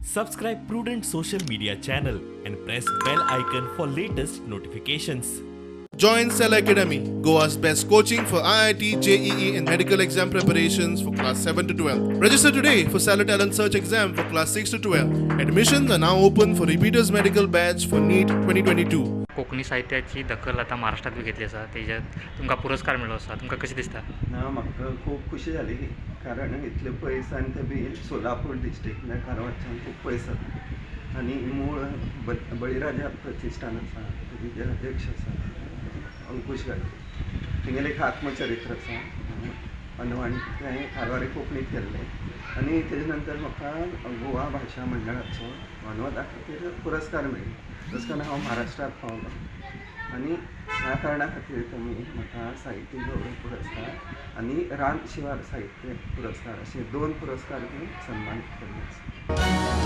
Subscribe Prudent social media channel and press bell icon for latest notifications. Join Cell Academy, Goa's best coaching for IIT, JEE, and medical exam preparations for class 7 to 12. Register today for Cellar Talent Search exam for class 6 to 12. Admissions are now open for repeaters medical batch for NEET 2022. Konkani साहित्याची दखल आतां महाराष्ट्रांत बी घेतली आसा, तेज्यात तुमकां पुरस्कार मेळ्ळो आसा, तुमकां कशें दिसता? ना, म्हाका खूब खुशी जाली, कारण इतले पयस आनी ते बी सोलापूर डिस्ट्रिक्ट, म्हळ्यार कारवारच्यान खूब पयस आसा आनी मूळ बळीराजा प्रतिश्ठान आसा, तेजे जे अध्यक्ष आसा अंकूश गाडगीळ, तेंगेलें एक आत्मचरित्र आसा अनवाणी, तें कारवारी कोंकणींत केल्लें. आनी तेजे नंतर म्हाका गोवा भाशा मंडळाचो अनुवादा खातीर पुरस्कार मेळ्ळो. तशें करून हांव महाराष्ट्रांत पावलो आनी ह्या कारणा खातीर तुमी म्हाका साहित्य गौरव पुरस्कार आनी रान शिवार साहित्य पुरस्कार अशे दोन पुरस्कार दिवन सन्मानीत केल्ले आसा.